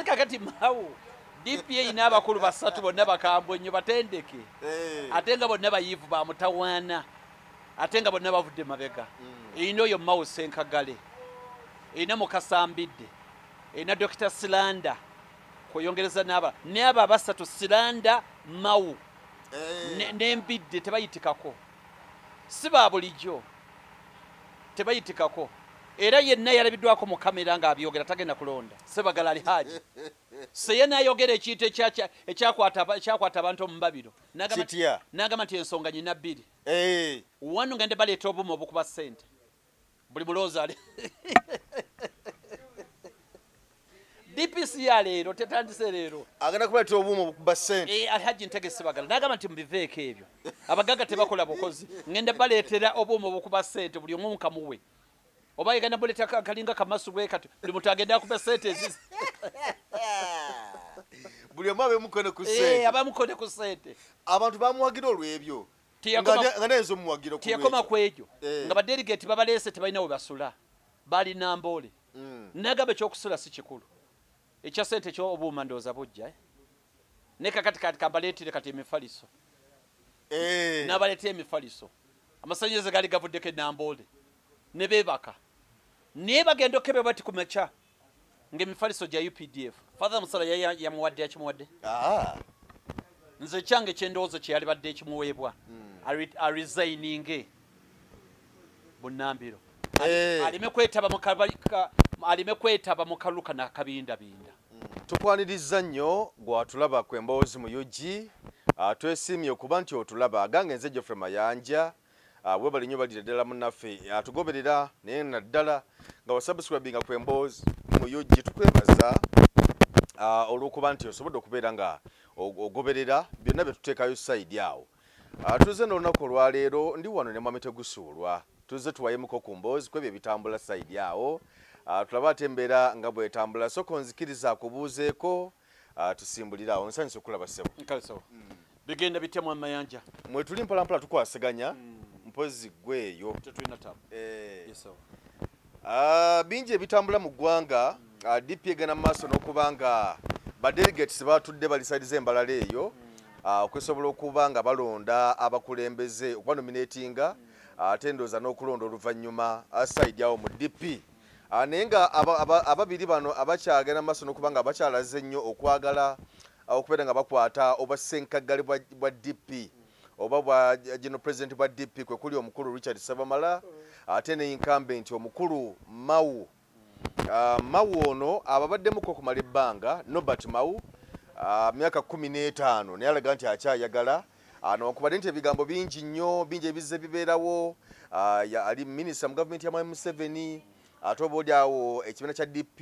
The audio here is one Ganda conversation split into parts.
Kakati Mao DP erina abakulu basatu bonna bakambwe nnyo batendeke, ate nga bonna bayivu bamutawaana, ate nga bonna bavudde mabega. Erina oyo Mao Senkagale, erina Mukasambidde, erina Dr. Silanda, kweyongereza n'aba n'abo abasatu Silanda, Mao n'Embidde tebayitikako, si ba bulijjo, tebayitikako. Era yenna yalabiddwako mu kamera ng'abyogera tagenda kulonda. Sebagala Ali Haji seye n'ayogera ekintu ekyakwata abantu omubabiro, n'agamba nti ensonga nyina bbiri. Wano ngende baleeta obumu obukuba ssente, buli muloozi ali DPC ya leero tetandise leero, agenda kubaleeta obumu obukuba ssente. Alhaji Ntege Sebagala n'agamba nti mubiveeko ebyo, abagagga tebakola bukozi, ngenda baleetera obumu obukuba ssente buli omu nkamuwe. Oba yegenda buleeta kalinga kamasu bwe kati buli muntu agenda akuba ssente ezizi, buli omu abeemukone ku ssente, abamukone ku ssente. Abantu bamuwagira olw'ebyo, nga naye omuwagira tiyakoma ku ekyo, nga badelegate babaleese tebalina we basula, bali Namboole. Nagamba ekyokusula si kikulu, ekya ssente ekyobuuma ndowooza bujja ne kakati kati kambaleetire kati emifaliso, n'abaleetera emifaliso, amasannyalaze gaali gavuddeko e Namboole ne beebaka, naye bagenda okukebera bati ku makya ng'emifaliso gya UPDF. Father Musala yamuwadde yakimuwadde. Nze kyange kyendowooza kye yalibadde ekimuweebwa, aresigninge bunnambiro, aleme kwetaba mu kalulu kano akabindabinda. Tukwaniriza nnyo gwatulaba ku Emboozi mu UG. Twesiimye okuba nti otulaba. Agange nze Geoffrey Mayanja. Webale nnyo balira ddala munnaffe atugoberera, naye naddala nga wasubscribinga ku Emboozi mu UG. Tukwebaza olw'okuba nti osobodde okubeera nga ogoberera byonna bye tuteekayo side awo. Tuzze n'olunaku olwaleero ndi wano ne Mwami Tegusuulwa, tuzze tuwayemuko ku mboozi kwebyo ebitambula side awo, tulabe ate embeera nga bwetambula. Soko nzikiriza akubuuzeeko, tusimbulire awo. Nsanyuse okulaba ssebo. Bigenda bitya Mwami Mayanja? Mwe tuli mpolampola tukwasaganya, mpozi ggwe eyo. Tetulina tabu. Bingi ebitambula mu ggwanga. DP egenda mu maaso n'okuba nga badelegates batudde balisaidiza embalala eyo, okusobola okuba nga balonda abakulembeze, okubanominatinga, ate ndowooza n'okulonda oluvannyuma side awo mu DP. Naye nga ababiri bano abakyagenda mu maaso n'okuba nga bakyalaze nnyo okwagala okubeera nga bakwata oba ssenkaggale bwa DP oba bwa general president bwa DP, kwe kuli omukulu Richard Sebamala, ate ne incumbent omukulu Mao. Mao ono ababaddemuko okumala ebbanga, Norbert Mao, myaka 15, naye alaga nti akyayagala, newankubadde nti ebigambo bingi nnyo, bingi ebizze bibeerawo. Ali minisita mu gavumenti ya Mwami Museveni, ate oba oli awo ekibiina kya DP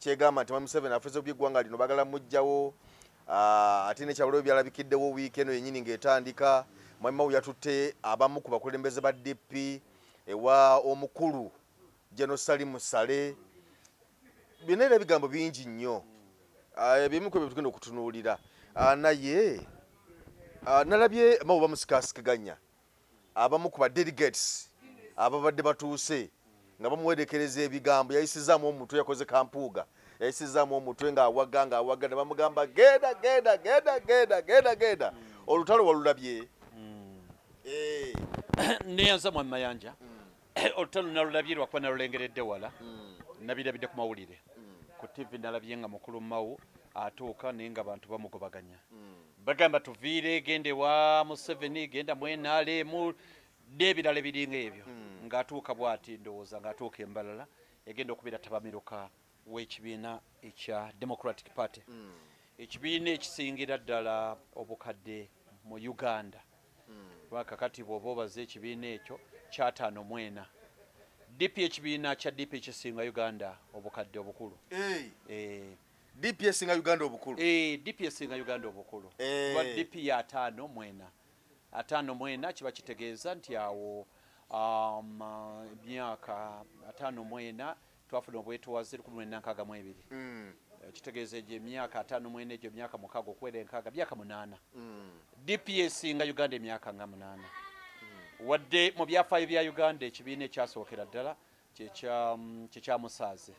kyegamba nti Mwami Museveni afuze eggwanga lino, bagala muggyawo. Ate nekyabulawo byalabikiddewo wiiki eno yennyini ng'etandika, Mwami Mao yatutte abamu ku bakulembeze ba DP ewa omukulu General Salim Saleh. Byonna era ebigambo bingi nnyo, ebimu ku ebyo tugenda okutunuulira. Naye nalabye Mao bamusikasikaganya abamu ku ba delegates ababadde batuuse nga bamuwerekereza ebigambo. Yayisizaamu omutwe, yakoze kampuuga, yayisizaamu omutwe ng'awaga ng'awaga, ne bamugamba genda genda genda genda genda genda. Olutalo walulabye? Neyanza Mwami Mayanja. Olutalo nalulabye lwakuba nalulengeredde wala, nabirabidde ku mawulire ku TV. Nalabye nga mukulu Mao atuuka, naye nga abantu bamugobaganya, bagamba tuviire, genda ewa Museveni, genda mu NRM n'ebirala ebiringa ebyo. Ng'atuuka bw'ati, ndowooza ng'atuuka embalala egenda okubeera tabamiruka w'ekibiina ekya Democratic Party, ekibiina ekisingira ddala obukadde mu Uganda. Lwakakati bw'oba obaze ekibiina ekyo 54 DP, ekibiina kya DP kisinga Uganda obukadde obukulu. DP esinga Uganda obukulu? DP esinga Uganda obukulu. Kuba DP ya 54, 54 kiba kitegeeza nti awo emyaka 54 twafuna obwetowaze 1962. Kitegeeza egyo emyaka 54, egyo emyaka 6 okuwera 60, myaka 8. DP esinga Uganda emyaka nga 8. Wadde mu byafaayo bya Uganda ekibiina ekyasookera ddala kyekya Musaazi,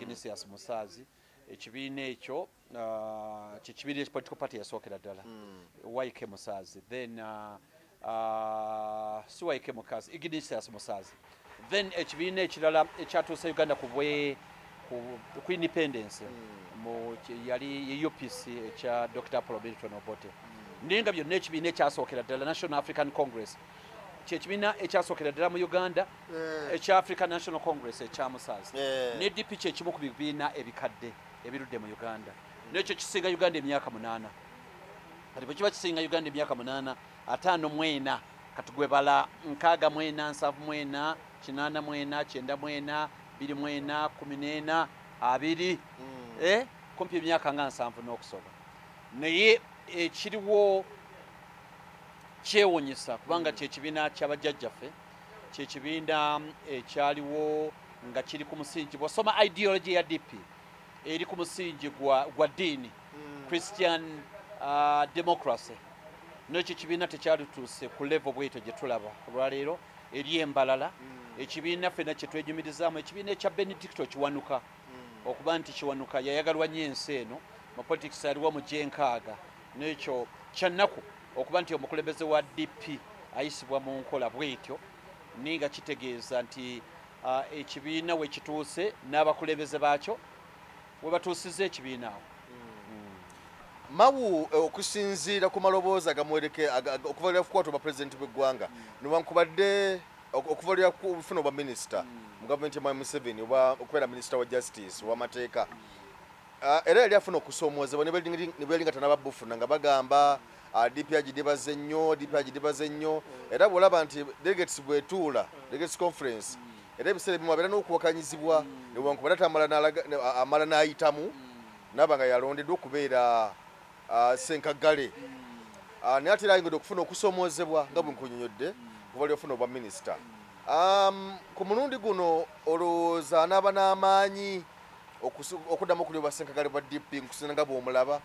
Ignatius Musaazi. Ekibiina ekyo kyekibiina political party yasookera ddala, YK Musaazi, then si YK Mukazi, Ignatius Musaazi. Then ekibiina ekirala ekyatuusa Uganda ku bwe ku independence mu yali UPC ekya Dr. Apollo Milton Obote. Naye nga byonna ekibiina ekyasookera ddala, National African Congress, kyekibiina ekyasookera ddala mu Uganda, ekya African National Congress ekya Musaazi. Ne DP kyekimu ku bibiina ebikadde ebirudde mu Uganda, nekyo kisinga Uganda emyaka 8. Kati bwe kiba kisinga Uganda emyaka 8, 54, kati gwe bala 64, 74, 84, 94, 24, 14, 20, kumpi emyaka nga 70 n'okusoba. Naye ekiriwo kyewuunyisa kubanga kyekibiina ky'abajjajjaffe, kyekibiina ekyaliwo nga kiri ku musingi. Bw'osoma ideology ya DP eri ku musingi gwa ddiini, Christian democracy. N'ekyo ekibiina tekyalituuse ku level bwetyo gye tulaba olwaleero eri embalala. Ekibiina ffenna kye twenyumirizaamu, ekibiina ekya Benedicto Kiwanuka, okuba nti Kiwanuka yayagalwa nnyo ensi eno mu politics, aliwo mu gyenkaaga. N'ekyo kyannaku okuba nti omukulembeze wa DP ayisibwa mu nkola bwetyo, naye nga kitegeeza nti ekibiina we kituuse n'abakulembeze baakyo we batuusizza ekibiina awo. Mawu okusinziira ku maloboozi agamwereke okuva lya kukwata obwa pulezidenti bw'eggwanga, newankubadde okuva lya kufuna obwa minisita mu gavumenti ya Museveni oba okubeera minisita wa justice ow'amateeka, era yali afuna okusoomoozebwa ne bweri nga tannababufuna, nga bagamba DP agidibaze nnyo, DP agidibaze nnyo. Era bw'olaba nti delegates bw'etuula, delegates conference, era ebiseera ebimu abeera n'okuwakanyizibwa, newankubadde amala n'ayitamu naaba nga yalondeddwa okubeera Ssenkaggale. Naye ate era ayongedde okufuna okusoomoozebwa nga bwe nkunyonyodde kuva lyofuna obwa minisita. Ku mulundi guno olowooza anaaba n'amaanyi okuddamu okulya obwa Ssenkaggale bwa DP nkusinga nga bw'omulaba?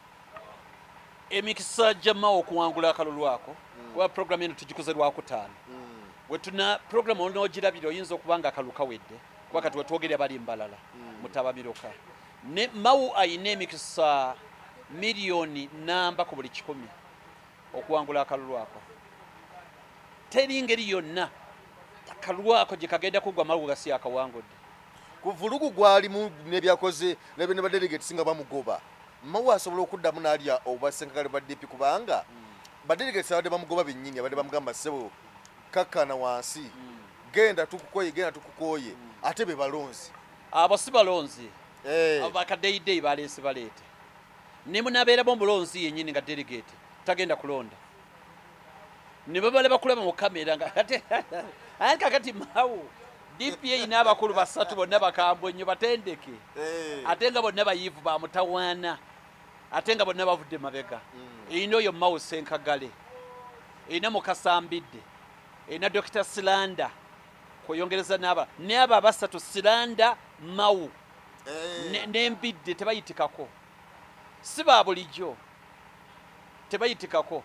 Emikisa gya Mao okuwangula akalulu ako, kuba program eno tugikoze Lwakutaano, wetuna program onoogirabira oyinza okuba nga akalulu kawedde, kuba kati wetwogerera bali mbalala mutabamiruka. Ne Mao ayina emikisa 1 million ku buli 100 okuwangula akalulu ako. Teri ngeri yonna akalulu ako gye kagenda kugwa Mao gasi akawangudde. Ku vulugu gwalimu n'ebyakoze ne ba delegates nga bamugoba, Mao asobola okuddamu n'alya obwa Ssenkaggale bwa DP, kubanga ba delegates abadde bamugoba bennyini abadde bamugamba, "Ssebo, kakkana wansi, genda tukukoye, genda tukukoye," ate be balonzi. Abo si balonzi. Abo bakaddeyideyi baleese baleete. Ne munabeeramu omulonzi yennyini nga delegate tagenda kulonda, ne babala bakulaba mu kamera nga ate aye. Kakati Mao, DP erina abakulu basatu, bonna bakambwe nnyo, batendeke, ate nga bonna bayiivu bamutawaana, ate nga bonna bavudde mabega. Erina oyo Mao Senkagale, erina Mukasambidde, erina Dr. Silanda, kweyongereza n'aba n'abo abasatu, Silanda, Mao n'Embidde, tebayitikako, si ba bulijjo, tebayitikako.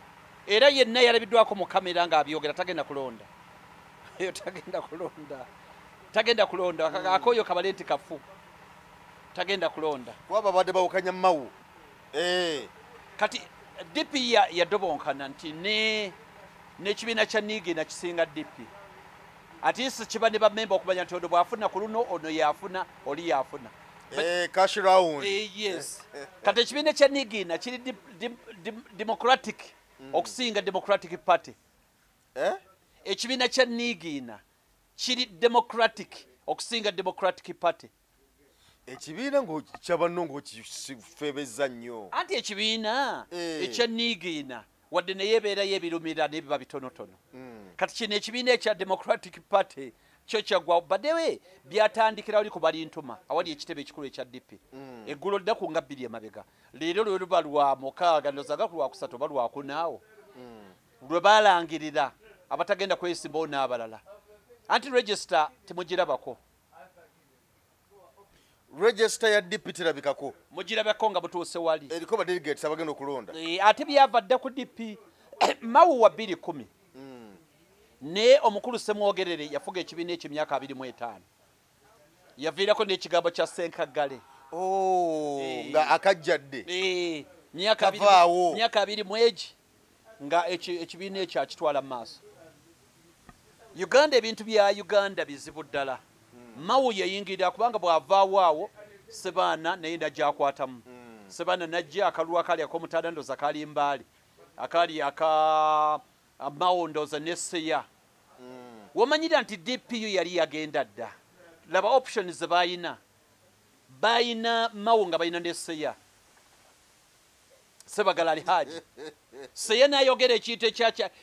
Era yenna yalabiddwako mu kamera ng'abyogera tagenda kulonda eyo, tagenda kulonda, tagenda kulonda. Akoyo kabale nti kafu, tagenda kulonda. Kuba babadde bawukanya Mao. Kati DP yadobonkana nti ne n'ekibiina kya Niigina kisinga DP, ate si kiba ne bamemba okumanya nti ono bw'afuna ku luno, ono yafuna, oli yafuna. Cash round. Yes, kati ekibiina kya Niigina kiri democratic okusinga Democratic Party. Eh? Ekibiina kya Niigina kiri democratic okusinga Democratic Party. Ekibiina kyabanno ng'okifeebezza nnyo. Anti ekibiina ekya Niigiina wadde naye ebeerayo ebirumira naye biba bitonotono. Kati kino ekibiina ekya Democratic Party kyo kyaggwa baddewe byatandikira wali ku Balintuma awali ekitebe ekikulu ekya DP. Eggulo ddaku nga 2 emabega, leero lwe luba lwa 6, ndozaga ku Lwakusatu oba Lwakunaawo lwe balangirira abatagenda kwesimbawo n'abalala. Anti register temugirabako. Register ya DP terabikako. Mugirabako nga butuuse wali. Eriko ba delegates abagenda okulonda. Ate byava dda ku DP. Mao wa 210 naye omukulu Semwogerere yafuga ekibiina ekyo emyaka 25, yaviirako n'ekigambo kya Senkagale. Nga akajjadde. Myaka 2 mwegi nga ekibiina ekyo akitwala mu maaso. Uganda, ebintu bya Uganda bizibu ddala. Mao yayingirira kubanga bw'avaawo awo Sebaana naye najjakwatamu. Sebaana najja akalulu akali ak'omutaala ndooza kaali Mbaale, akali aka Mao ndooza ne Seya. Womanyira nti DPU yali yagenda dda. Laba options ze bayina. Bayina Mao nga bayina ne Seya. Sebagala Ali Haji. Seya n'ayogera ekintu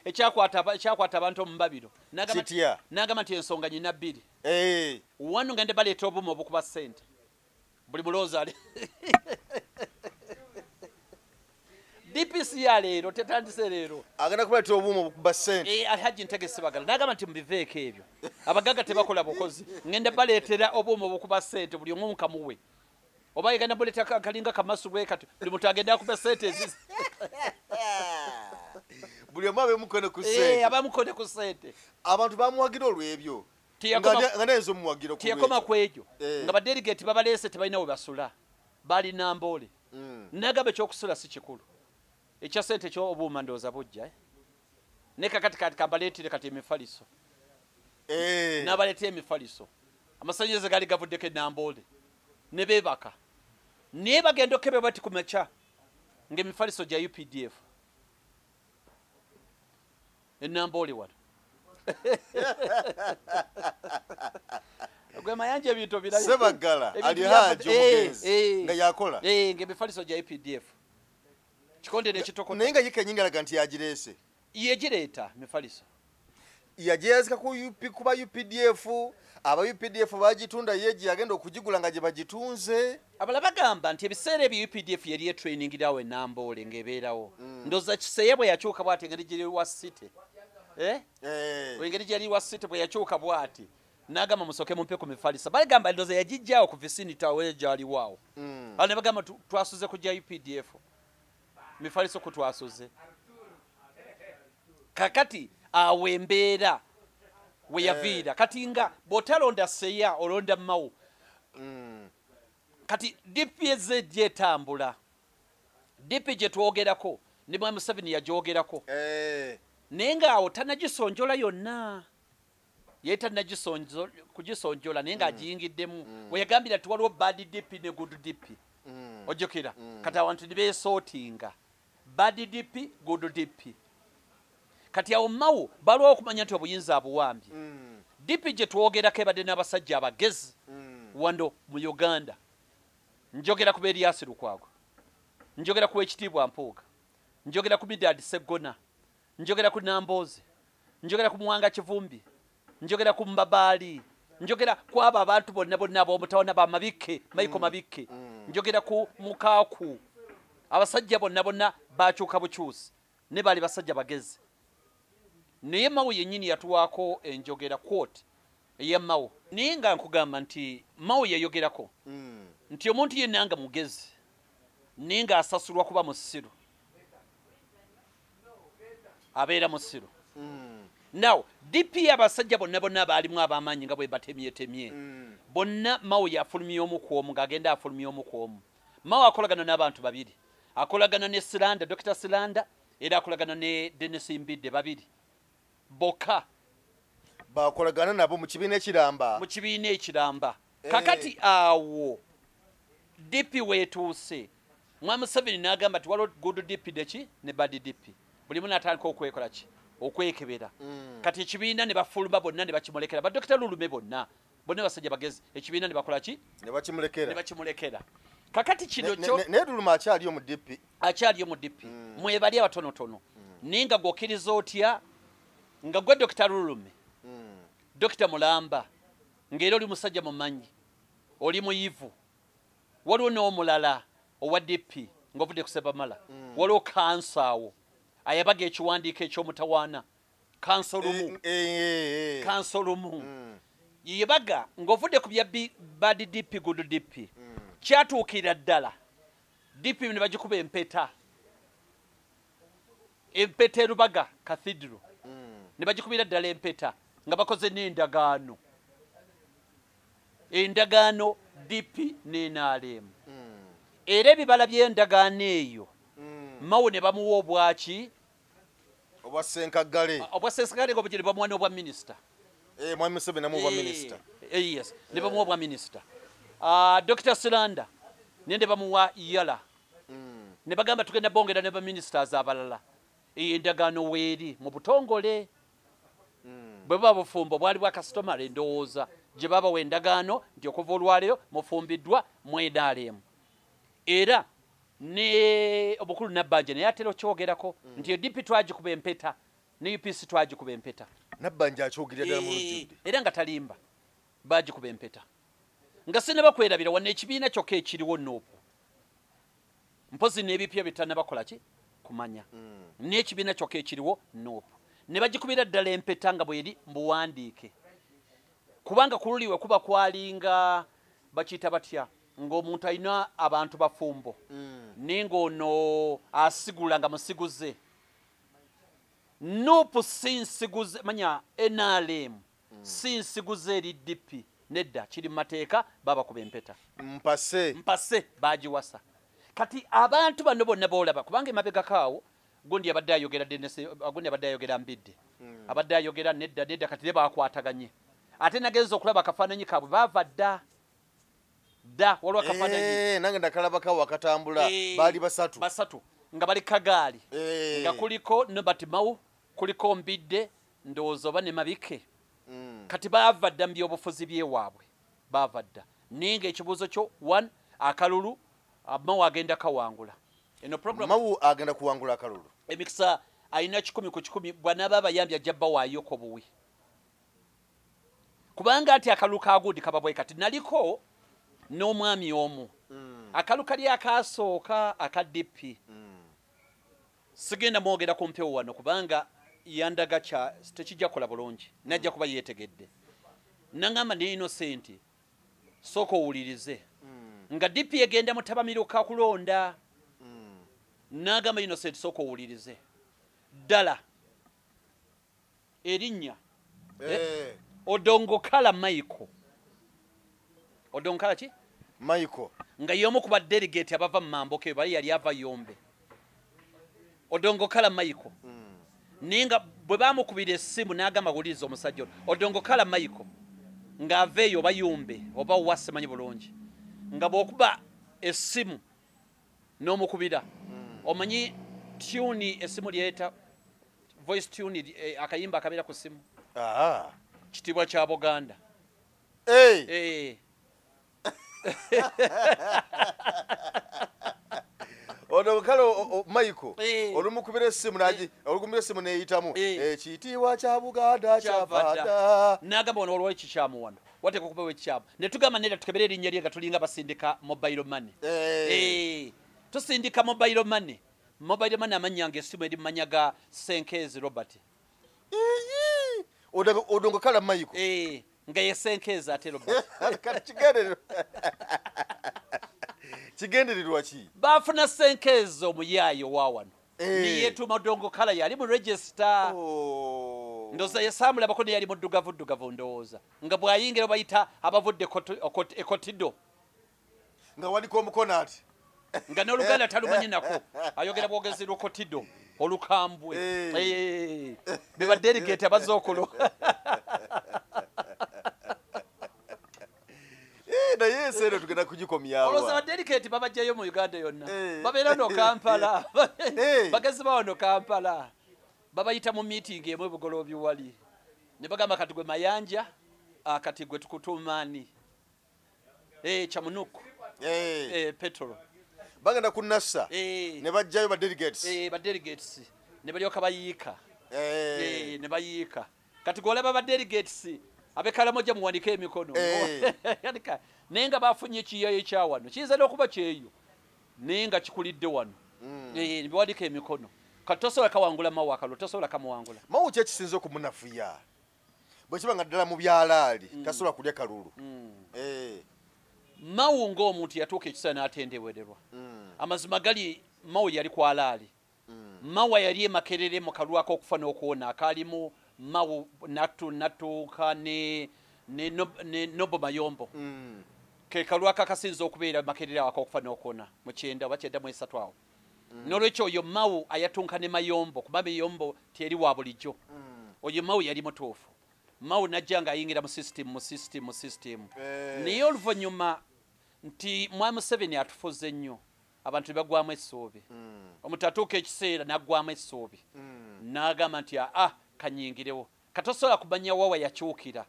ekyakwata abantu omu mbabiro. N'agamba nti ensonga nyina bbiri. Wano ngende baleeta obumu obukuba ssente. Buli mulooza ali. DPC ya leero tetandise leero. Agenda kuleeta obumu obukuba ssente. Alhaji Ntege Sebagala n'agamba nti mubiveeko ebyo. Abagagga tebakola bukozi. Ngenda baleetera obumu obukuba ssente buli omu kamuwe. Oba yegenda buleeta kalinga kamasu bwe kati buli muntu agenda akuba ssente ezize. Buli omu abe mukone ku ssente. Abamukone ku ssente. Abantu bamuwagira olw'ebyo. Tiyakoma ku ekyo. Nga ba delegate babaleese tebalina we basula. Bali Namboole. Nagamba ekyokusula si kikulu. Ekya ssente ky'obuuma ndowooza bujja. Ne kakati kati kabaleetire kati emifaliso. N'abaleetera emifaliso. Amasannyalaze gaali gavuddeko e Namboole. Ne beebaka. Naye bagenda okukebera bati ku makya ng'emifaliso gya UPDF. E Namboole wano. Gwe Mayanja ebintu birala. Sebagala Ali Haji omugenzi nga yakola. Ng'emifaliso gya UPDF. Kikonde n'ekitoko. Naye nga ye kennyini alaga nti yagireese. Yegireeta mifaliso. Yagyeyazika ku UP kuba UPDF, aba UPDF bagitunda ye yagenda okugigula nga gye bagitunze. Abalala bagamba nti ebiseera ebyo UPDF yali etrainingirawo e Namboole ng'ebeerawo. Ndowooza Kiseye bwe yakyuka bw'ati engeri gye wa city. Engeri gye yali wa city bwe yakyuka bw'ati n'agamba musooke mumpe ku mifaliso. Bagamba ndowooza yagijjaawo ku vicinity awo gyaliwo awo. Awo ne bagamba twasuze ku gya UPDF. Mifaliso ku twasuze. Kakati awo embeera we yaviira. Kati nga bw'otalonda Seya olonda Mao. Kati DP gyetambula. DP gye twogerako ne Mwami Museveni yagyogerako. Naye ng'awo tannagisonjola yonna. Ye tannagisonjola naye ng'agiyingiddemu. We yagambira nti waliwo bad DP ne good DP. Ojjukira. Kati abantu ne beesootinga. Bad DP, good DP. Kati awo Mao balwawo okumanya nti obuyinza abuwambye. DP gye twogerako ebadde n'abasajja abagezi wano mu Uganda. Njogera ku Erias Lukwago. Njogera ku Ekitiibwa Mpuuga. Njogera ku Midad Seggona. Njogera ku Nambooze. Njogera ku Muwanga Kivumbi. Njogera ku Mbabaali. Njogera ku abo abantu bonna bonna ab'omutawana ba Mabikke, Michael Mabikke. Njogera ku Mukaaku. Abasajja bonna bonna bakyuka bukyusi. Ne baali basajja bagezi. Naye Mao yennyini yatuwaako enjogera quote eya Mao. Naye nga nkugamba nti Mao yayogerako nti omuntu yenna nga mugezi naye ng'asasulwa kuba musiru abeera musiru. Now DP abasajja bonna bonna baalimu ab'amaanyi nga bwe batemyetemye. Bonna Mao yafulumya omu ku omu ng'agenda afulumya omu ku omu. Mao akolagana n'abantu babiri. Akolagana ne Silanda, Dr. Silanda, era akolagana ne Denis Mbidde babiri. Bokka bakolagana nabo mu kibiina ekiramba. Mu kibiina ekiramba. Kakati awo DP weetuuse. Mwami Museveni n'agamba nti waliwo good DP neki ne bad DP. Buli muntu atandika okwekola ki? Okwekebera. Kati ekibiina ne bafuluma bonna ne bakimulekera. Ba Dr. Lulume bonna bonna basajja bagezi. Ekibiina ne bakola ki? Ne bakimulekera. Ne bakimulekera. Kakati kino kyo ne Lulume akyaliyo mu DP. Akyaliyo mu DP. Mwebali abatonotono. Naye nga gw'okkiriza otya nga gwe Dr. Lulume, Dr. Mulamba, ng'era oli musajja mumanyi, oli muyivu. Waliwo n'omulala owa DP ng'ovudde ku Sebamala. Waliwo kanso awo ayabaga ekiwandiiko eky'omutawaana. Kanso lumu. Kanso lumu. Yebaga ng'ovudde ku bya bad DP, good DP. Kyatuukira ddala. DP ne bagikuba empeta. Empeta e Rubaga Cathedral. Ne bagikubira ddala empeta nga bakoze n'endagaano. Endagaano DP ne NRM. Era ebibala by'endagaano eyo Mao ne bamuwa obwaki obwa Ssenkaggale, obwa Ssenkaggale ngo bugere bamuwa n'obwa minisita. Mwami Museveni namuwa obwa minisita. Yes, ne bamuwa obwa minisita. Dr. Silanda nende bamuwa Yala. Ne bagamba tugenda bongera ne ba ministers abalala. Eyo endagaano weeri mu butongole. Bwe buba bufumbo bwali bwa customer endowooza gye babawa endagaano nti okuva olwaleero mufumbiddwa mu NRM. Era ne obukulu Nabbanja naye atera okyogerako nti DP twagikuba empeta ne UPC twagikuba empeta. Nabbanja akyogerera ddala mu lujjudde. Era nga talimba, bagikuba empeta. Nga sinnaba kwerabira wano ekibiina kyokka ekiriwo NUP. Mpozi n'ebipya bitannabakola ki kumanya. N'ekibiina kyokka ekiriwo NUP. Ne bagikubira ddala empeta nga bweri mbuwandiike. Kubanga ku luliwe kuba kwalinga bakiyita batya ng'omuntu alina abantu bafumbo. Naye ng'ono asigula nga musiguze. NUP si nsiguze, manya NRM si nsiguze eri DP. Nedda kiri mu mateeka babakuba empeta. Mpase. Mpase bagiwasa. Kati abantu bano bonna boolaba kubanga emabegako awo gundi abadde ayogera Dennis, gundi abadde ayogera Mbidde. Abadde ayogera nedda nedda kati ne bakwataganye. Ate nagenze okulaba akafaananyi kaabwe baava dda. Dda waliwo akafaananyi. Nange ndakalabako wakatambula baali basatu. Basatu nga bali kagaali. Nga kuliko Norbert Mao, kuliko Mbidde, ndowooza oba ne Mabike. Kati baava dda mu byobufuzi by'ewaabwe. Baava dda. Naye ng'ekibuuzo kyo one akalulu Mao agenda kawangula. Eno program Mao agenda kuwangula akalulu. Emikisa alina 100 ku 100 bw'anaaba abayambi ajja bbawaayoko buwi. Kubanga ati akalulu ka gundi kaba bwe kati naliko n'omwami omu. Akalulu kali akasooka aka DP. Sigenda mwogera ku mpewo wano kubanga yandaga kya tekijja kukola bulungi. Najja kuba yeetegedde. Nangamba ne Innocent sooka owulirize. Nga DP egenda mutabamiruka kulonda. Nagamba Innocent sooka owulirize. Ddala erinnya Odongokala Michael. Odongokala ki? Michael. Nga y'omu ku ba delegate abava mu Mamboke bali yali ava Yombe. Odongokala Michael. Naye nga bwe baamukubira essimu n'agamba wuliriza omusajja ono. Odongokala Michael ng'ava eyo oba Yombe oba wa simanyi bulungi. Nga bw'okuba essimu n'omukubira. Omanyi tune essimu lyeta voice tune akayimba akabeera ku ssimu. Kitiibwa kya Buganda. Odongokala Michael olumukubira essimu naji olugumira essimu neyitamu ekitiibwa kya Buganda kyava dda. N'agamba ono olwo ekikyamu wano wateekwa okuba ekikyamu ne tugamba nedda tukebere erinnya lye nga tulinga basindika mobile money. Tusindika mobile money. Mobile money amannya ng'essimu eri mu mannya ga Ssenkezi Robert. Odongokala Michael. Nga ye Ssenkezi ate Robert. Kati kigendererwa ki? Baafuna Ssenkezi omuyaayo wa wano. Neyeetuma Odongokala yali mu register. Ndowooza yesaamulabako ne yali muddugavu ddugavu ndowooza. Nga bw'ayingira bayita abavudde ekotido. Nga waliko omukono ati. Nga n'Oluganda talumanyi nako. Ayogera bwogezi lukotido olukambwe. Be ba delegate abazze okulo. Naye ensi eno tugenda kugikomyawa. Olowooza ba delegate babajjayo mu Uganda yonna. Babeera no Kampala. Bagezi ba wano Kampala. Babayita mu meeting emu e Bugoloobi wali. Ne bagamba kati gwe Mayanja, kati gwe tukutumaani. Chamunuku. Petro. Bagenda ku NASA. Ne bajjayo ba delegates. Ba delegates. Ne balyoka bayiika. Ne bayiika. Kati gw'olaba ba delegates ab'e muwanike emikono. Naye nga bafunye ekiyayo ekya wano. Kiyinza n'okuba kyeyo. Naye nga kikulidde wano. Ne bawanika emikono. Kati tosobola kawangula Mao akalulu, tosobola kamuwangula. Mao ki ekisinze okumunafuya? Bwe kiba nga ddala mu byalaali, tasobola kulya kalulu. Mao ng'omuntu yatuuka ekiseera n'atendewererwa. Amazima gali Mao yali kwalaali. Mao yali e Makerere mu kalulu ak'okufa n'okuwona akaalimu Mao natuuka ne Nobo Mayombo. Ke kalwaka kasinza okubeera Makerere akokufa n'okona mu 90 oba 93 awo. Nolwekyo oyo Mao ayatunka ne Mayombo, kuba Mayombo teri wa bulijjo. Oyo Mao yali mutuufu. Mao najja nga ayingira mu system, mu system, mu system. Naye oluvannyuma nti Mwami Museveni atufuze nnyo, abantu ne bagwamu essuubi. Omuntu atuuka ekiseera n'aggwamu essuubi, n'agamba nti aa kanyingirewo. Katosobola kumanya wawa yakyukira.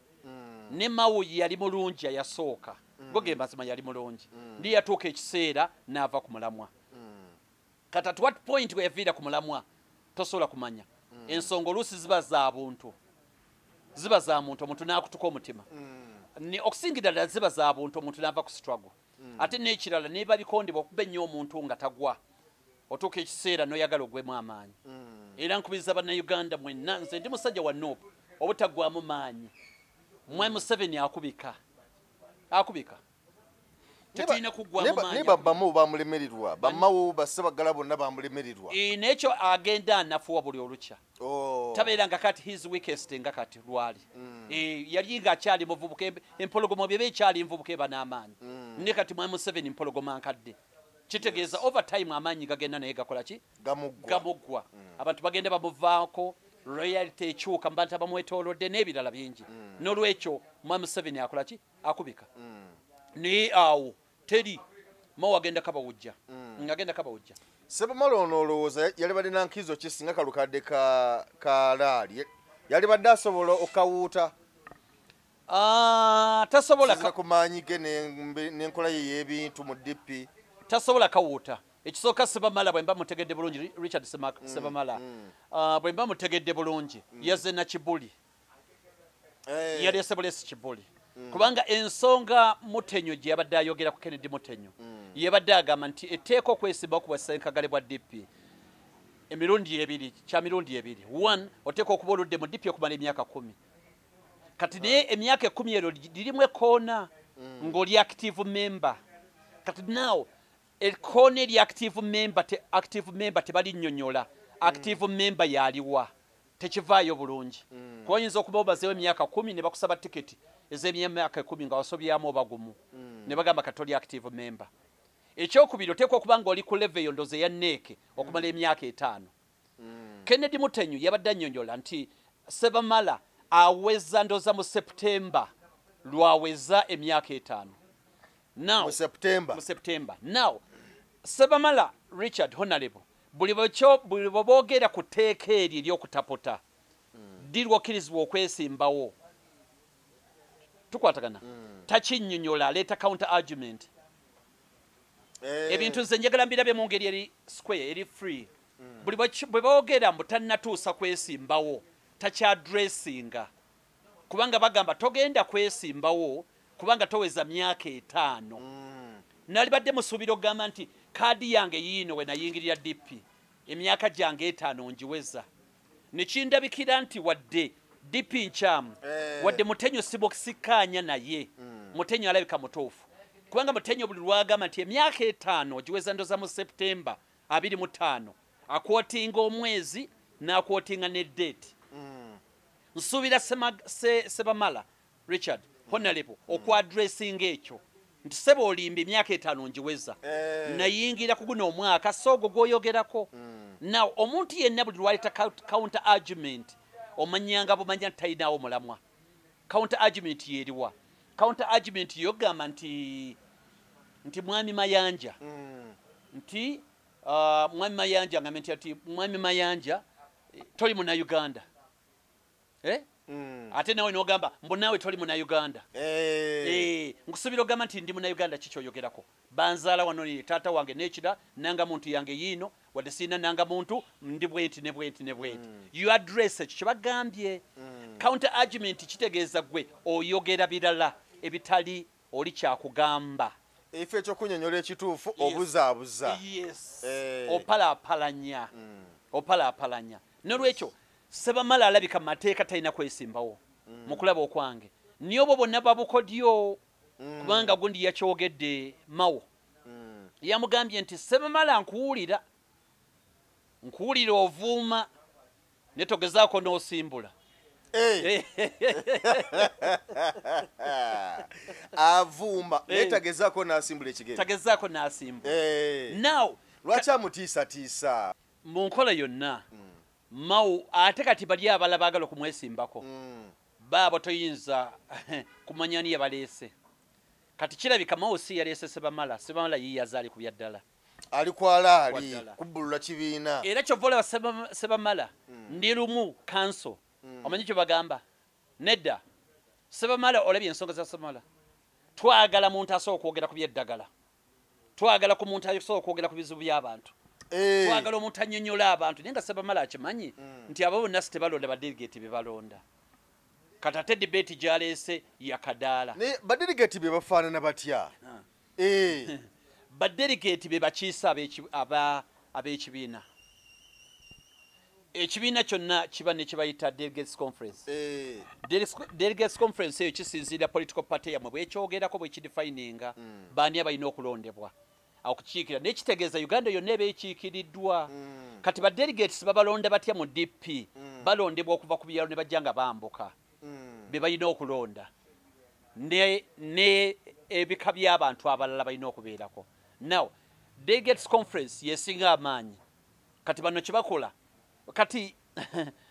Ne Mao yali mulungi ayasooka, go ge mazima yali mulungi, ndi yatuuka ekiseera n'ava ku mulamwa. Kati at what point we yaviira ku mulamwa tosobola kumanya. Ensonga oluusi ziba za buntu, ziba za muntu, omuntu n'akutuka omutima. Okusingira ddala ziba za buntu, omuntu n'ava ku struggle. Ate n'ekirala neba bikondebwa okuba ennyo omuntu nga tagwa, otuuka ekiseera n'oyagala ogwemu amaanyi. Era nkubiriza Bannayuganda mwenna, nze ndi musajja wa NUP, obutaggwamu maanyi. Mwami Museveni akubika, akubika, tetulina kuggwamu maanyi. Naye babbamu bamulemererwa, bammawo bassebagala bonna bamulemererwa. N'ekyo agenda anafuwa buli olukya. Tabeera nga kati his weakest nga kati lwali. Yali ng'akyali muvubuka, empologoma byeba ekyali nvubuka eba n'amaanyi. Ne kati Mwami Museveni mpologoma nkadde. Kitegeeza over time amaanyi gagenda naye gakola ki? Gamuggwa. Abantu bagenda bamuvaako, royalty ekyuka mu bantu abamwetoolodde n'ebirala bingi. N'olwekyo Mwami Museveni akola ki? Akubika. Naye awo teri Mao agenda kabawujja, ng'agenda kabawujja. Sebamala ono olowooza yali badde na nkizo ki singa kalukadde ka laali yali badde asobola okawuuta? Tasobola ku maanyi ge n'enkola ye y'ebintu mu DP. Tasobola kawuuta. Ekisooka Sebamala bwe mba mutegedde bulungi, Richard Sebamala bwe mba mutegedde bulungi, yazze na kibuli. Yaleese bulesi kibuli. Kubanga ensonga Mutenyo gye yabadde ayogera ku Kennedy Mutenyo, yabadde agamba nti etteeka okwesimbawo ku bwassenkagale bwa DP emirundi ebiri, kya mirundi ebiri. One, oteeka okuba oludde mu DP okumala emyaka 10. Kati naye emyaka 10 eryo lirimu ekkoona ng'oli active member. Kati now ekkoona eri active member, active member tebalinnyonnyola. Active member yaliwa, tekivaayo bulungi. Kuba oyinza okuba omazeewo emyaka 10 ne bakusaba tiketi ez'emyaka 10 nga wasobyamu oba gumu, ne bagamba kati oli active member. Ekyokubiri oteekwa okuba ng'oli ku level eyo ndowooza eya NEC okumala emyaka 5. Kennedy Mutenyo yabadde annyonnyola nti Sebamala aweza ndowooza mu September lwaweza emyaka 5. Now, mu September. Mu September. Now, Sebamala Richard Honorable, buli bwe boogera ku tteeka eryo ery'okutaputa, ddi lw'okkirizibwa okwesimbawo? Tukwatagana. Takinnyonnyola, aleeta counter argument. Ebintu nze njagala mbirabe mu ngeri eri square, eri free. Buli bwe boogera mbu tannatuusa kwesimbawo, takyadressinga. Kubanga bagamba togenda kwesimbawo kubanga toweza myaka 5. Nalibadde musuubira okugamba nti kaadi yange yiino we nayingirira DP, emyaka gyange 5 ngiweza. Ne kindabikira nti wadde DP nkyamu, wadde Mutenyo sibokisikkaanya naye, Mutenyo alabika mutuufu. Kubanga Mutenyo buli lwagamba nti emyaka 5 ogiweza ndoza mu September 25, akwotinga omwezi n'akwotinga ne date. Nsuubira Sebamala Richard Honorable okwadressinga ekyo nti sebo olimba emyaka 5 ngiweza, nayingira ku guno omwaka so ogwo gw'oyogerako. Now omuntu yenna buli lwaleeta counter argument omanyanga bumanya nti talinawo mulamwa. Counter argument yeriwa? Counter argument yogamba nti Mwami Mayanja, nti Mwami Mayanja ngambe nti ati Mwami Mayanja toli Munnayuganda. Ate nawe n'ogamba mbu naawe toli Munnayuganda. Nkusubira ogamba nti ndi Munnayuganda, kiki oyogerako? Banzaala wano ye taata wange n'ekira, nanga muntu yange yiino, wadde sirina nanga muntu, ndi bwenti ne bwenti ne bwenti. You address ekyo kye bagambye. Counter argument kitegeeza gwe oyogera birala ebitali oli kyakugamba. Efe ekyokunnyonnyola ekituufu obuzaabuza. Yes. Opalaapalanya. Opalaapalanya. N'olwekyo Sebamala alabika mu mateeka talina kwesimbawo mu kulaba okwange. Naye obwo bonna babukodyo, kubanga gundi yakyogedde Mao. Yamugambye nti Sebamala nkuwulira, nkuwulira ovuuma ne togezaako n'osimbula. Avuma naye tagezaako n'asimbula ekigere, tagezaako n'asimbula. Now lwaki amutiisatiisa mu nkola yonna? Mao ate kati bali abalala baagala okumwesimbako, baabo toyinza kumanya ani yabaleese. Kati kirabika Mao si yaleese Sebamala, Sebamala yiyaza ali ku bya ddala, ali kwalaali kubbulula kibiina. Era kyova olaba Sebamala ndi lumu kanso, omanyi kye bagamba nedda. Sebamala olabye ensonga za Sebamala, twagala muntu asobola okwogera ku by'eddagala, twagala ku muntu asobola okwogera ku bizibu by'abantu, twagala omuntu annyonnyola abantu. Naye nga Sebamala akimanyi nti abo bonna si tebalonda badelegate be balonda. Kati ate debate gy'aleese yakadaala. Naye badelegate be bafaanana batya? Badelegate be bakiisa ab'ekibiina. Ekibiina kyonna kiba ne kibayita delegates conference. Delegates conference eyo kisinziira political party yammwe bwekyogerako, bwekidefininga baani abalina okulondebwa okukiikirira, naye kitegeeza Uganda yonna eba ekiikiriddwa. Kati ba delegates babalonda batya mu DP? Balondebwa okuva ku byalo ne bajja nga bambuka, be balina okulonda ne ebika by'abantu abalala balina okubeerako. Now delegates conference yesinga amaanyi. Kati bano kyebakola kati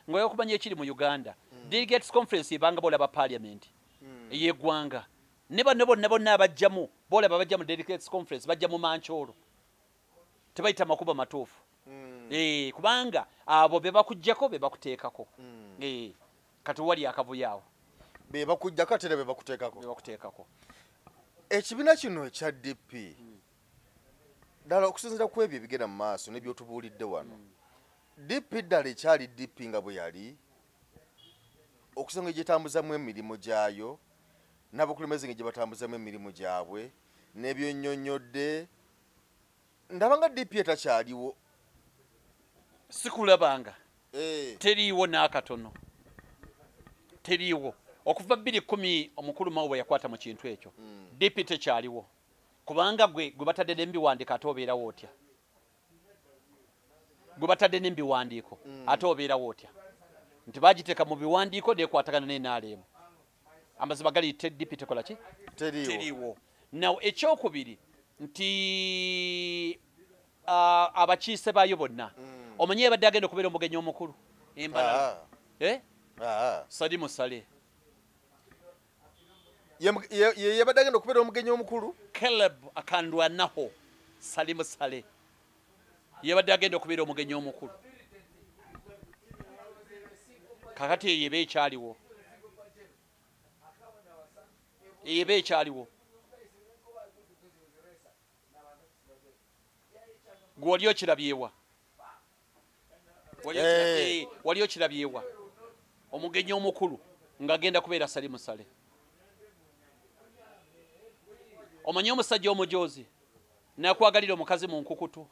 ngoya okumanya ekiri mu Uganda, delegates conference ebanga bolaba parliament ey'eggwanga, ne bano bonna bonna abajjamu bolaba bajja mu delegates conference bajja mu mankyolo, tebayita makubo matuufu. Kubanga abo be bakuggyako be bakuteekako. Kati wali akavuyo awo, be bakuggyako ate era be bakuteekako, be bakuteekako. Ekibiina kino ekya DP ddala okusinziira ku ebyo ebigenda mu maaso n'ebyotubuulidde wano, DP ddala ekyali DP nga bwe yali, okusanga gyetambuzamu emirimu gyayo n'abakulembeze nga gye batambuzamu emirimu gyabwe n'ebyonnyonnyodde, ndaba nga DP etakyaliwo. Sikulabanga teriiwo n'akatono, teriiwo okuva 2010 omukulu Mao bwe yakwata mu kintu ekyo. DP tekyaliwo kubanga gwe batadde n'ebiwandiiko ate obeerawo otya? Gwe batadde n'ebiwandiiko ate obeerawo otya? Nti bagiteeka mu biwandiiko nekwatagana ne NRM. Amazima gali DP tekola ki? Teriiwo. Now ekyokubiri nti abakiise baayo bonna, omanyi yabadde agenda okubeera omugenyi omukulu Embalala, Sali Musale ye yabadde agenda okubeera omugenyi omukulu. Caleb Akandwanaho Sali Musale yabadde agenda okubeera omugenyi omukulu. Kakati eyo eba ekyaliwo, eba ekyaliwo. Gwe wali okirabyewa? Wali okirabyewa omugenyi omukulu ng'agenda kubeera Sali Musale? Omanyi omusajja omujozi nakwagalira omukazi mu nkukutu,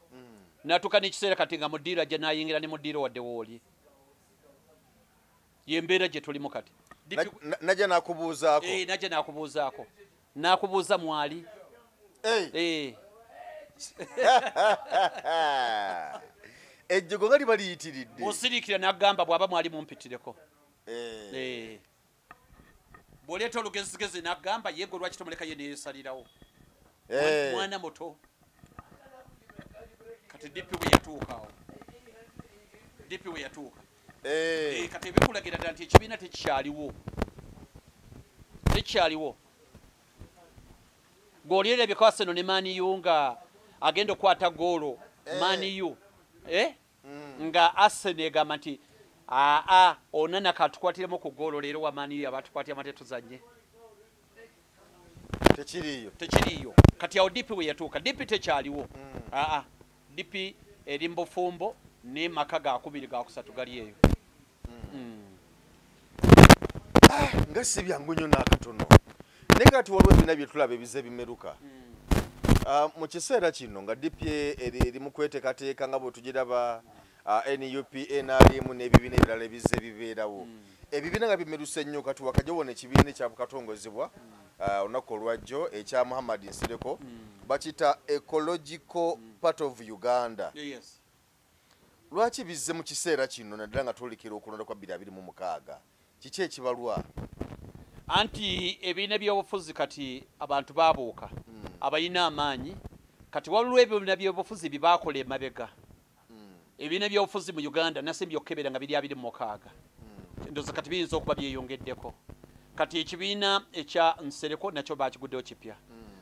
natuuka n'ekiseera kati nga muddiiro ajja n'ayingira ne muddiiro wadde wooli. Yembeera gye tulimu kati. Najja n'akubuuzaako. Najja n'akubuuzaako, n'akubuuza mwali. Ejjogo nga liba liyitiridde. Osiriikira n'agamba bw'aba mwali mumpitireko. Bw'oleeta olugezigezi n'agamba ye gwe lwaki tomuleka ye neyeesalirawo? Mwana muto. Kati DP bwe yatuuka awo, DP bwe yatuuka kati ebikulagira ddala nti ekibiina tekikyaliwo, tekikyaliwo. Gw'oli erabika Arsenal ne Man U nga agenda okukwata goolo Man U nga Arsenal egamba nti aa Onana katukwatiremu ku goolo leero wa Man U abatukwatira amate tuzanye. Tekiriiyo, tekiriiyo. Kati awo DP bwe yatuuka, DP tekyaliwo. DP eri mu bufumbo ne maka ga 2 ga 3 gali eyo. Nga si byangu nnyo n'akatono. Naye kati waliwo ebibiina bye tulaba ebize bimeruka. Mu kiseera kino nga DP eri mu kweteekateeka nga bwe tugiraba NUP, NRM n'ebibiina ebirala ebize bibeerawo. Ebibiina nga bimeruse nnyo kati wakajja wona ekibiina ekyakatongozebwa olunaku olwajjo ekya Muhammad Nsereko, bakiyita Ecological Part of Uganda. Lwaki bizze mu kiseera kino naddala nga twolekera okulonda kwa 2026? Kiki ekibalwa? Anti ebibiina by'obufuzi kati abantu babuuka, abalina amaanyi. Kati waliwo ebibiina by'obufuzi bye baakola emabega. Ebibiina by'obufuzi mu Uganda nasimbye okukebera nga biri 26. Ndowooza kati biyinza okuba byeyongeddeko. Kati ekibiina ekya Nsereko nakyo bakiguddewo kipya.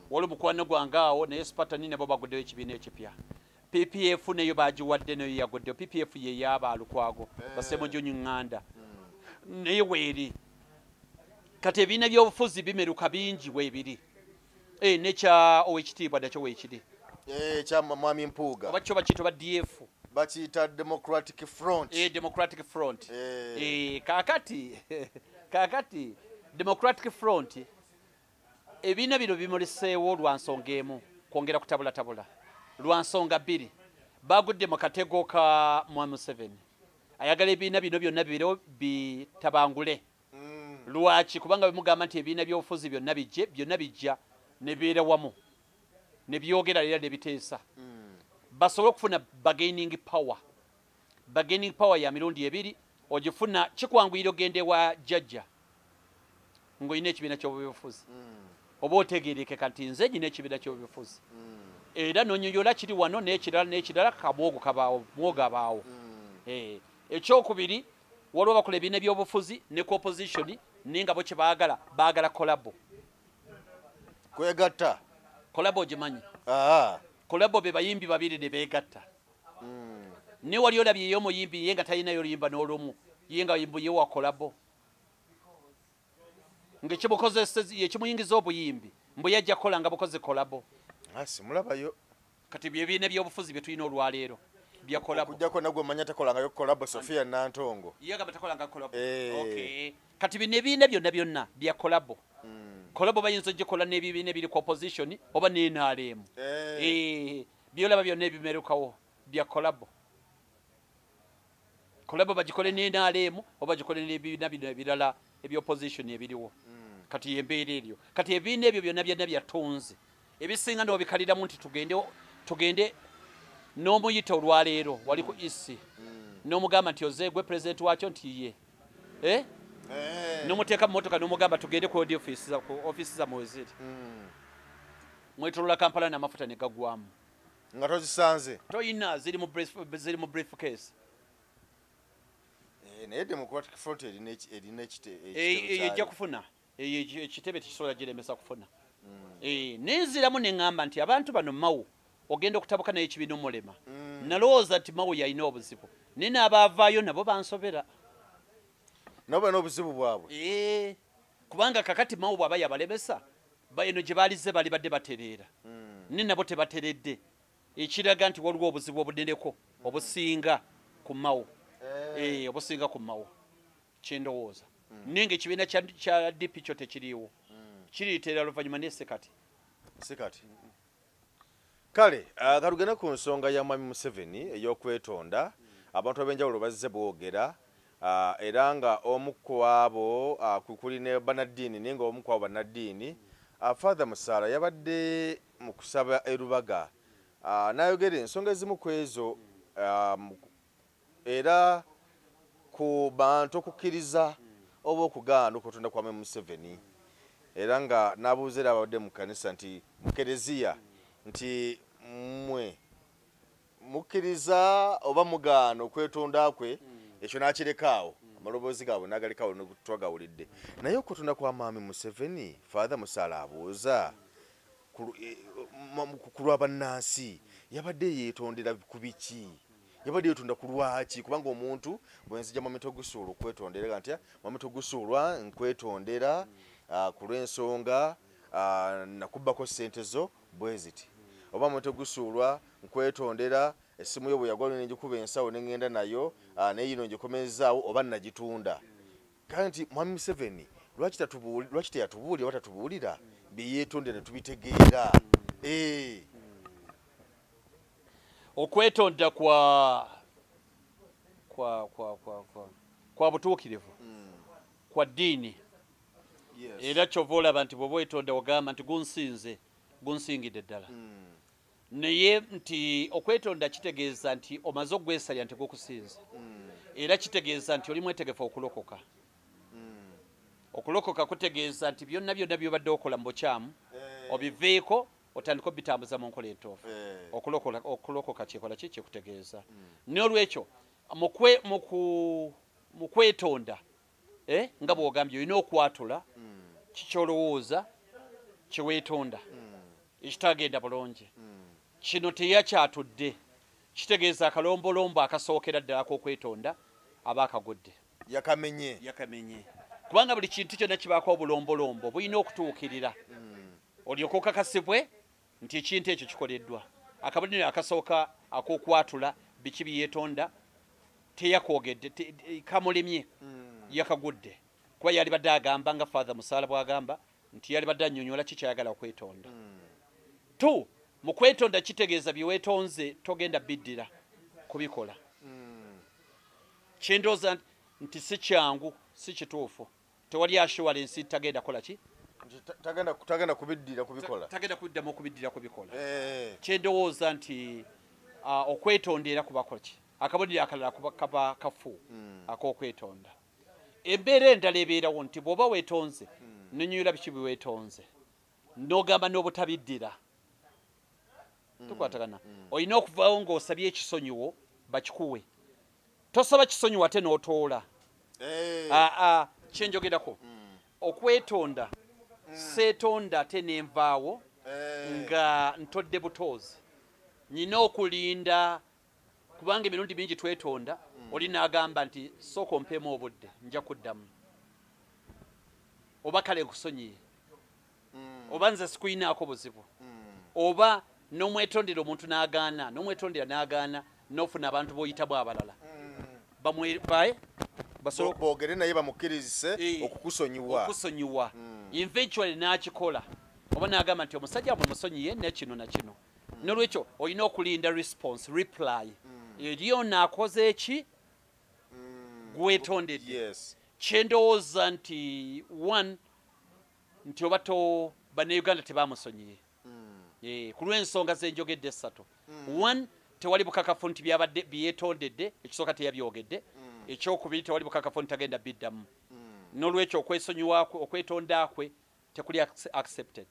Waliwo mukwano gwange awo naye Spartan nabo baguddewo ekibiina ekipya. PPF nayo bagiwadde, nayo yaguddewo. PPF ye yaaba Lukwago, Basemujju Nganda, naye weeri. Kati ebibiina by'obufuzi bimeruka bingi weebiri. Nekya Owekitiibwa nakyo weekiri. Ekya Mwami Mpuuga. Oba kyo bakiyita ba DF. Bakiyita Democratic Front. Democratic Front. Kakati Democratic Front, ebibiina bino bimuliseewo lwa nsonga emu, kwongera kutabulatabula. Lwa nsonga bbiri, bagudde mu katego ka Mwami Museveni. Ayagala ebibiina bino byonna bibeerewo bitabangule. Lwaki? Kubanga bimugamba nti ebibiina by'obufuzi byonna bijje, byonna bijja ne bibeera wamu, ne byogera era ne biteesa, basobole okufuna bargaining power. Bargaining power ya mirundi ebiri, ogifuna kikwanguyira ogende wa jjajja ng'olina ekibiina ky'obyobufuzi, oba otegeerekeka nti nze nyina ekibiina ky'obyobufuzi, era n'onyonyola kiri wano n'ekirala n'ekirala, kamwogo kabaawo, mwogo abaawo. Ekyokubiri, waliwo bakola ebibiina by'obufuzi ne ku opposition, naye nga bo kye baagala, baagala collabo. Kwegatta. Collabo ogimanyi? Collabo be bayimbi babiri ne beegatta. Ne wali olabyeyo omuyimbi ye nga talinayo luyimba n'olumu, ye nga mbu ye wa collabo, ng'ekimukozesa ekimuyingiza obuyimbi mbu yajja kukola nga bukoze collabo. Simulabayo. Kati byebiina by'obufuzi bye tulina olwaleero bya collabo. Okujjako nagwe omanya takolangayo collabo, Sofia Nantongo. Ye agamba takolanga collabo. Okay. Kati bino ebibiina byonna byonna bya collabo. Collabo bayinza ogikola n'ebibiina ebiri ku opposition oba ne NRM. Byolaba byonna ebimerukawo bya collabo. Collabo bagikole ne NRM oba bagikole n'ebibiina bino ebirala ebya opposition ebiriwo. Kati embeera eryo. Kati ebibiina ebyo byonna byonna byatunze. Ebisinga n'obikaliramu nti tugende n'omuyita olwaleero wali ku EC. N'omugamba nti oze gwe president wakyo nti ye. N'omuteeka mu mmotoka n'omugamba tugende ku office za, ku office za Mweziri. Mwetolola Kampala n'amafuta ne gaggwamu. Nga tozisanze. Toyina, ziri mu briefcase. Naye Democratic Front erina ekitebe Ejja kyayo. kufuna. Ekitebe tekisobola giremesa kufuna. Nenziramu ne ŋŋamba nti abantu bano Mao ogenda okutabuka naye ekibiina omulema. Nalowooza nti Mao yalina obuzibu, naye n'abaavaayo nabo bansobera. Nabo balina obuzibu bwabwe. Kubanga kakati Mao bw'aba yabalemesa, eno gye baalizze bali badde batereera. Ne nabo tebateredde. Ekiraga nti waliwo obuzibu obuneneko obusinga ku Mao. Obusinga ku Mao. Kyendowooza. Naye ng'ekibiina kya DP kyo tekiriiwo. Kiriiteera luvannyuma naye si kati. Si kati. Kale, katugende ku nsonga ya Mwami Museveni ey'okwetonda. Abantu ab'enjawulo bazze boogera, era nga omu ku abo, kuli ne bannaddiini, naye nga omu ku abo bannaddiini, Father Musaala yabadde mu kusaba e Rubaga. N'ayogera ensonga ezimu ku ezo, era ku bantu okukkiriza oba okugaana okwetonda kwa Mwami Museveni. Era nga n'abuuza era abadde mu kkanisa nti mu kereziya nti mmwe mukkiriza oba mugaana okwetonda kwe, ekyo n'akireka awo, amaloboozi gaabwe n'agaleka awo twagawulidde. Naye okwetonda kwa Mwami Museveni, Father Musaala abuuza ku lwa bannansi, yabadde yeetondera ku biki? Yabadde yeetonda ku lwaki? Kubanga omuntu bwe nzija Mwami Togusuulwa okwetondera nti Mwami Togusuulwa nkwetondera, ku lw'ensonga, nakubbako ssente zo bwe ziti. Oba Mwami Togusuulwa nkwetondera essimu yo bwe yagwa ne ngikuba ensawo ne ŋŋenda nayo, naye yino ngikomezaawo oba nagitunda. Kale nti Mwami Museveni lwaki teyatubuulira oba tatubuulira bye yeetondera ne tubitegeera? Okwetonda kwa butuukirivu, kwa ddiini. Era kyova olaba nti bw'oba weetonda ogamba nti gunsinze, gunsingidde ddala. Naye nti okwetonda kitegeeza nti omaze okugwesalya nti gukusinze. Era kitegeeza nti oli mwetegefu okulokoka. Okulokoka kutegeeza nti byonna byonna byobadde okola mu bukyamu obiveeko otandika obitambuza mu nkola entuufu. Okulokoka kyekola ki kyekutegeeza. N'olwekyo mu kwetonda nga bw'ogambye olina okwatula kikyolowooza kyeweetonda ekitagenda bulungi. Kino teyakyatudde, kitegeeza akalombolombo akasookera ddala ak'okwetonda aba akagudde. Yakamenye. Yakamenye. Kubanga buli kintu kyonna kibaako obulombolombo bulina okutuukirira olyoke okakasibwe nti ekintu ekyo kikoleddwa. Akabonero akasooka ak'okwatula biki byeyeetonda teyakwogedde, kamulemye, yakagudde. Kuba yalibadde agamba nga Father Musaala bw'agamba nti yalibadde annyonnyola ki kyayagala okwetonda. Two, mu kwetonda kitegeeza bye weetonze togenda biddira kubikola. Kyendowooza nti si kyangu, si kituufu. Tewali assurance tagenda kola ki? Tagenda kubiddira kubikola. Tagenda kuddamu okubiddira kubikola. Kyendowooza nti okwetonda era kubakola ki? Akabonero akalala kaba kafu ak'okwetonda. Embeera endala ebeerawo nti bw'oba weetonze nonyonyola biki bye weetonze n'ogamba n'obutabiddira. Tukwatagana. Olina okuvaawo ng'osabye ekisonyiwo bakikuwe. Tosaba kisonyiwo ate n'otoola. Kyenjogerako okwetonda seetonda ate nenvaawo nga ntodde butoozi. Nina okulinda kubanga emirundi mingi twetonda oli n'agamba nti sooka ompeemu obudde nja kuddamu, oba kale nkusonyiye, oba nze sikuyinaako buzibu, oba n'omwetondera omuntu n'agaana, n'omwetondera n'agaana, n'ofuna abantu b'oyitamu abalala boogere naye bamukkirizise okukusonyiwa. Okusonyiwa. Eventually n'akikola oba n'agamba nti omusajja mwe musonyiye ne kino na kino. N'olwekyo olina okulinda response, reply eri ono akoze eki gwetondedde. Kyendowooza nti one nti oba to bannayuganda tebamusonyiye ku lw'ensonga zenjogedde essatu. One, tewali bukakafu nti byabadde byetondedde, ekisooka teyabyogedde. Ekyokubiri, tewali bukakafu nti tagenda biddamu. N'olwekyo okwesonyiwa kwe, okwetonda kwe tekuli accepted,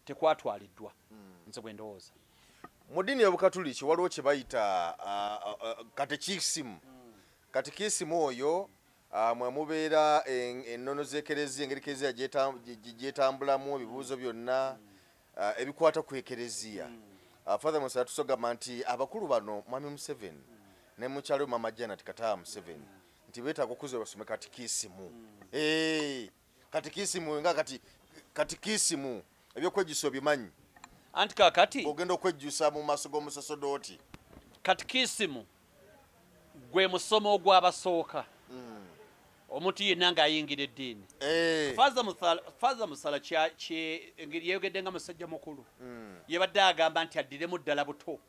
tekwatwaliddwa. Nze bwe ndowooza. Mu ddiini y'Obukatuliki waliwo kye bayita katekisimu. Katekisimu oyo mwe mubeera ennono z'ekereziya, engeri kereziya gyetambulamu, ebibuuzo byonna ebikwata ku ekereziya. Father Musa tusogamba nti abakulu bano, Mwami Museveni ne mukyalo Mama Janet Kataaha Museveni, nti beetaaga okuza basome katikisimu. Katikisimu nga kati katikisimu ebyokwejjusa obimanyi? Anti kaakati ogenda okwejjusa mu maaso g'omusosodooti. Katikisimu gwe musomo ogw'abasooka omuntu yenna ng'ayingira eddiini. Father Musala engeri yayogedde nga musajja mukulu, yabadde agamba nti addiremu ddala buto,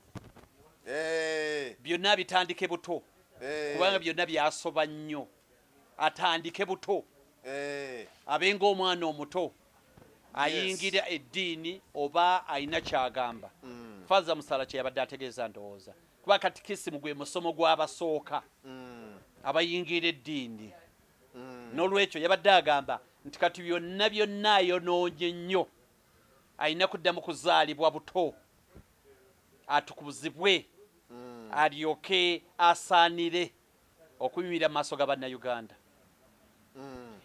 byonna bitandike buto, kubanga byonna byasoba nnyo. Atandike buto, abe ng'omwana omuto ayingira eddiini oba alina kyagamba. Father Musala kye yabadde ategeeza ndowooza, kuba katikisimu gwe musomo gw'abasooka abayingira eddiini. N'olwekyo yabadde agamba nti kati byonna byonna ayonoonye nnyo, alina kuddamu kuzaalibwa buto, atukuzibwe, alyoke asaanire okuyimirira mu maaso ga bannayuganda.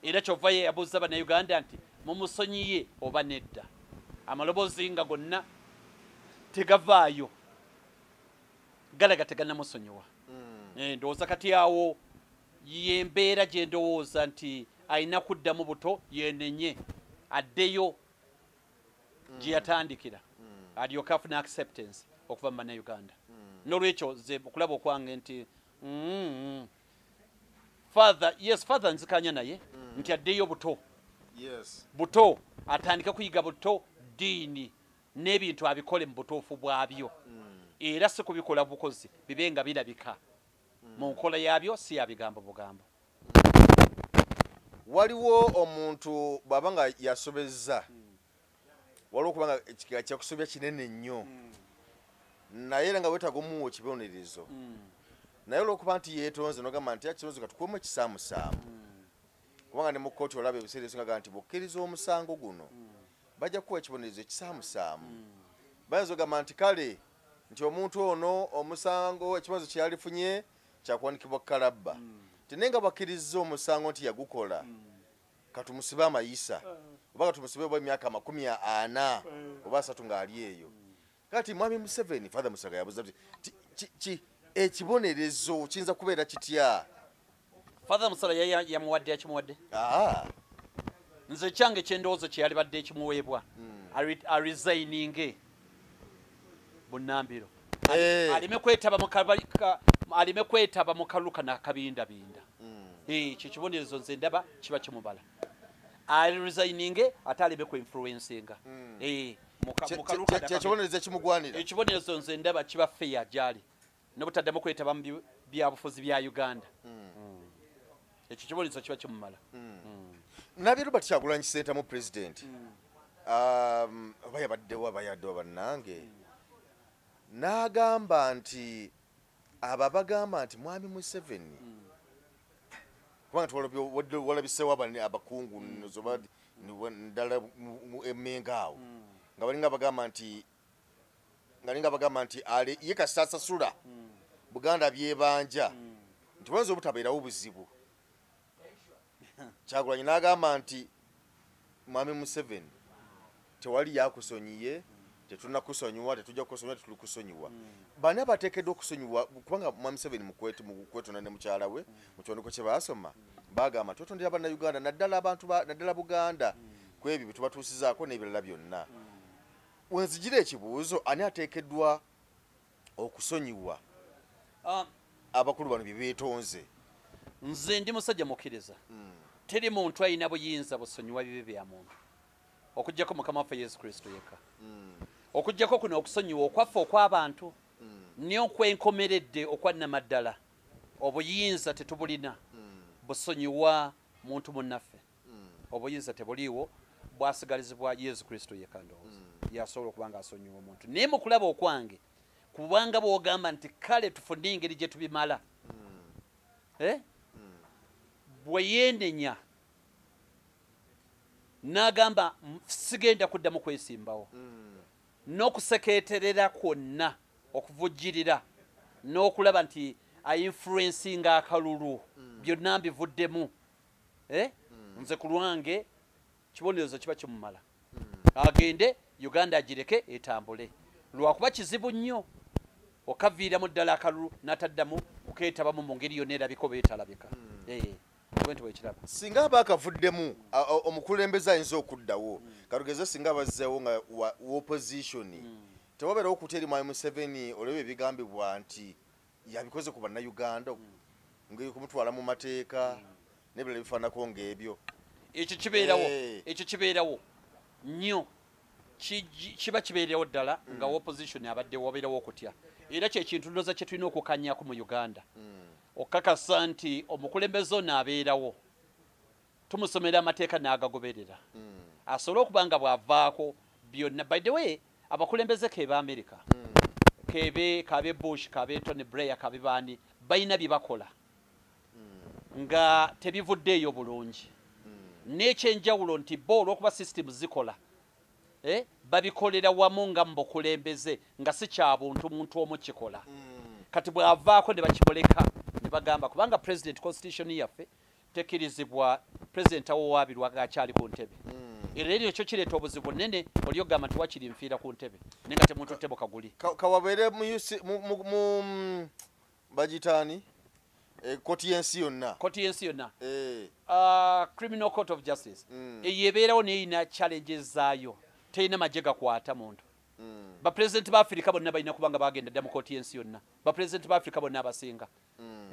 Era kyova ye yabuuza bannayuganda nti mumusonyiye oba nedda, amaloboozi nga gonna tegavaayo, galaga tegannamusonyiwa. Ndowooza kati awo yembeera gye ndowooza nti alina kuddamu buto, yenenye, addeyo gye yatandikira, alyoke afune acceptance okuva mu bannayuganda. N'olwekyo ze okulaba okwange nti Father, yes, Father nzikanya naye nti addeyo buto, buto, atandike kuyiga buto ddiini n'ebintu abikole mu butuufu bwabyo, era si kubikola bukozi, bibe nga birabika mu nkola yaabyo, si ya bigambo bugambo. Waliwo omuntu bw'aba nga yasobezza, waliwo okuba nga ekika kyakusobya kinene nnyo, naye era nga weetaaga omuwa ekibonerezo, naye olw'okuba nti yeetonze n'ogamba nti akibonerezo katukuwemu ekisaamusaamu. Kubanga ne mu kkooti olaba ebiseera ebisinga nti bw'okkiriza omusango guno bajja kukuwa ekibonerezo ekisaamusaamu. Bayinza okugamba nti kale nti omuntu ono omusango ekibonerezo kye yalifunye kyakuwanikibwa kalabba, nti naye nga bakkiriza omusango nti yagukola, katumusibe amayisa oba katumusibe oba emyaka 40 oba 30 ng'ali eyo. Kati Mwami Museveni, Father Musaga yabuuza nti ekibonerezo kiyinza kubeera kitya? Father Musala yamuwadde yakimuwadde. Nze kyange kyendowooza kye yalibadde ekimuweebwa aresigninge bunnambiro, aleme kwetaba mu kalulu kano akabindabinda. Ekyo ekibonerezo nze ndaba kiba kimubala, aresigninge ate aleme kuinfluencinga kyekibonerezo ekimugwanira. Ekibonerezo nze ndaba kiba fair gy'ali nobutaddamu kwetaba mu byabufuzi bya Uganda. Ekyo kibonerezo kiba kimumala. Nabye Robert Kyagulanyi Ssentamu president, oba yabaddewo aba yabaddewo bannange, n'agamba nti abo abagamba nti Mwami Museveni, kubanga walabiseewo abakungu ddala emmengo awo nga balinga bagamba nti ye kasita asasula Buganda byebanja, nti buyinza obutabeerawo buzibu. Kyagulanyi n'agamba nti Mwami Museveni tewali yakusonyiye, tetunakusonyiwa, tetujja kukusonyiwa, tetuli. Bani abateekeddwa okusonyiwa? Kubanga Mwami Museveni mu kwetonda ne mukyala we mu kiwandiiko kye baasoma bagamba twetondera Bannayuganda, naddala abantu naddala Buganda ku ebyo bye tubatuusizaako n'ebirala byonna. Wenzijira ekibuuzo, ani ateekeddwa okusonyiwa abakulu bano bye beetonze? Nze ndi musajja mukkiriza, teri muntu alina buyinza busonyiwa bibi bya muntu okuggyako Mukama waffe Yesu Kristo yekka. Okuggyako kuno okusonyiwa okwaffe okw'abantu naye okwenkomeredde okwa nnamaddala obuyinza tetubulina busonyiwa muntu munnaffe. Obuyinza tebuliiwo, bwasigalizibwa Yesu Kristo yekka. Ndowooza yasobola okuba nga asonyiwa omuntu. Naye mu kulaba okwange, kubanga bw'ogamba nti kale tufune engeri gye tubimala, bwe yeenenya n'agamba sigenda kuddamu kwesimbawo, n'okusekeeterera kwonna okuvujjirira n'okulaba nti ainfluencinga akalulu byonna mbivuddemu, nze ku lwange kibonerezo kiba kimumala, agende Uganda agireke etambule. Lwakuba kizibu nnyo okaviiramu ddala akalulu n'ataddamu kukeetabamu mu ngeri yonna erabika oba etalabika. Singa aba akavuddemu, omukulembeze ayinza okuddawo. Katugeze singa bazzeewo nga opposition, tewabeerawo okutya eri Mwami Museveni olw'ebyo ebigambibwa nti yabikoze ku Bannayuganda ng'okumutwala mu mateeka n'ebirala ebifaananako ng'ebyo? Ekyo kibeerawo, ekyo kibeerawo nnyo, kiba kibeerewo ddala nga opposition abadde wabeerawo okutya. Era kyekintu ndowooza kye tulina okukanyako mu Uganda, okakasa nti omukulembeze ono abeerawo tumusomera amateeka n'agagoberera, asobole okuba nga bw'avaako byonna. By the way, abakulembeze kebe America, kebe kabe Bush, kabe Tony Blair, kabe baani, balina bye bakola nga tebivuddeeyo bulungi. N'ekyenjawulo nti bo olw'okuba system zikola, babikolera wamu nga mu bukulembeze, nga si kya buntu muntu omu kikola. Kati bw'avaako ne bakimuleka ne bagamba, kubanga president, constitution yaffe tekkirizibwa president awowaabirwa ng'akyali ku ntebe. Era eryo ekyo kireeta obuzibu bunene, oli ogamba nti wakiri nfiira ku ntebe naye nga temuntutte mu kaguli. Kawabeere mu bagitaani kooti y'ensi yonna. Kooti y'ensi yonna, Criminal Court of Justice, eyo ebeerawo naye erina challenges zaayo, terina magye gakwata muntu. Bapulezidenti ba Afirika bonna balina kuba nga bagenda dda mu kooti y'ensi yonna, bapulezidenti ba Afirika bonna abasinga,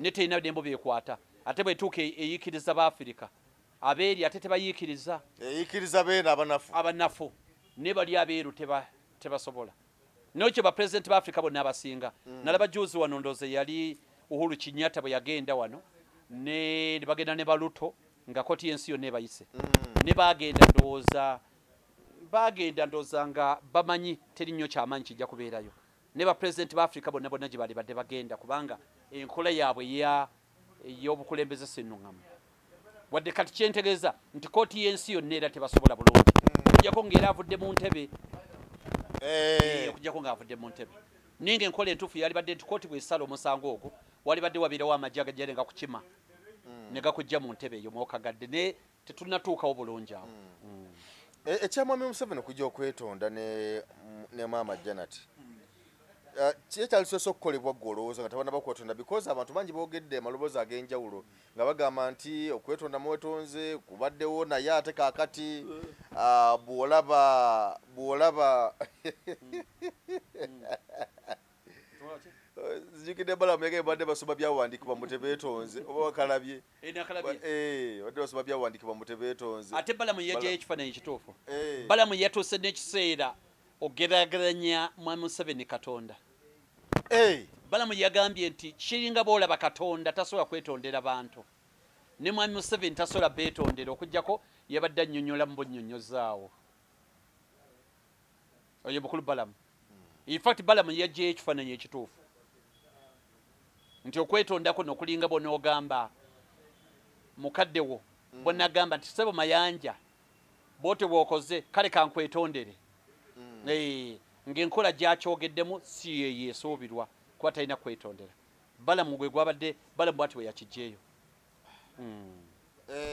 ne terina nembo bekwata. Ate bwetuuka eyiikiriza ba Afirika abeeri ate tebayiikiriza, eyiikiriza beena abanafu, abanafu ne bali abeeru tebasobola. Nokyo bapulezidenti ba Afirika bonna abasinga, nalaba juzi wano ndowooza yali Uhuru Kenyatta bwe yagenda wano ne bagenda ne Baluto nga kooti y'ensi yonna ebayise, ne bagenda ndowooza nga bamanyi teri nnyo kyamaanyi kijja kubeerayo. Ne bapulezidenti ba Afirika bonna bonna gye bali badde bagenda, kubanga enkola yaabwe ey'obukulembeze si nnuŋŋamu. Wadde kati kyentegeeza nti kooti y'ensi yonna era tebasobola bulungi okujjako ng'era avudde mu ntebe. Okujjako ng'avudde mu ntebe. Naye ng'enkola entuufu yalibadde nti kooti bw'esala omusango ogwo walibadde wabeerawo amagye agajja nga kukima ne gakujja mu ntebe eyo mwokagadde, naye tetunnatuukawo bulungi awo. Ekyamwami Museveni okujja okwetonda ne maama Janet, kyekyalisoose okukolebwa ggwe olowooza nga tabannaba kwetonda? Because abantu bangi boogedde amaloboozi ag'enjawulo nga bagamba nti okwetonda mwetonze kubaddewo, naye ate kaakati bw'olaba zijjukidde Balamu yagambye badde basoma byawandiikibwa mu tebeetonze, oba wakalabye? Badde basoma byawandiikibwa mu tebeetonze. Ate Balamu yajjayo ekifaananyi ekituufu. Balamu yatuuse n'ekiseera ogeraageranya Mwami Museveni Katonda. Balamu yagambye nti kiringa bw'olaba Katonda tasobola kwetondera bantu, ne Mwami Museveni tasobola beetondera okuggyako yabadde annyonnyola mu bunnyonnyozaawo. Oyo mukulu Balamu. In fact Balamu yajjayo ekifaananyi ekituufu nti okwetonda kuno kulinga bw'onoogamba mukadde wo bw'onagamba nti ssebo Mayanja bw'otyo bw'okoze kale kankwetondere. Ng'enkola gy'akyogeddemu si yeeyo esuubirwa kuba talina kwetondera. Balamu gwe gwabadde Balamu bw'ati bwe yakiggyeeyo.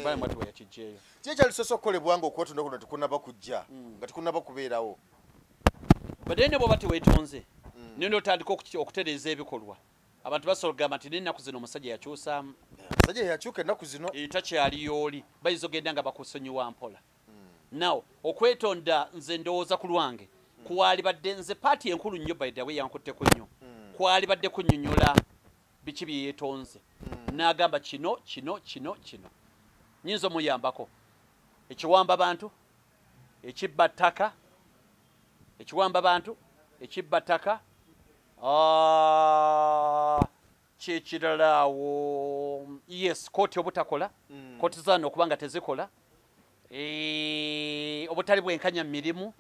Balamu bw'ati bwe yakiggyeeyo. Ki ekyalisoose okukolebwa nga okwetonda kuno tekunnaba kujja, nga tekunnaba kubeerawo? Badde ne bw'oba teweetonze naye n'otandika okutereeza ebikolwa, abantu basobola okugamba nti n'ennaku zino omusajja yakyusaamu. Omusajja yakyuka ennaku zino. Takyali yooli, bayinza ogenda nga bakusonyiwa mpola. Now okwetonda nze ndowooza ku lwange kwalibadde nze paati enkulu nnyo, by the way yankutteko nnyo, kwalibadde kunnyonnyola biki bye yeetonze n'agamba kino kino kino kino nyinza omuyambako ekiwamba bantu, ekibba ttaka, ekiwamba bantu, ekibba ttaka, kyekirala awo, yes, kooti obutakola, kooti zano okuba nga tezikola, obutali bwenkanya mu mirimu,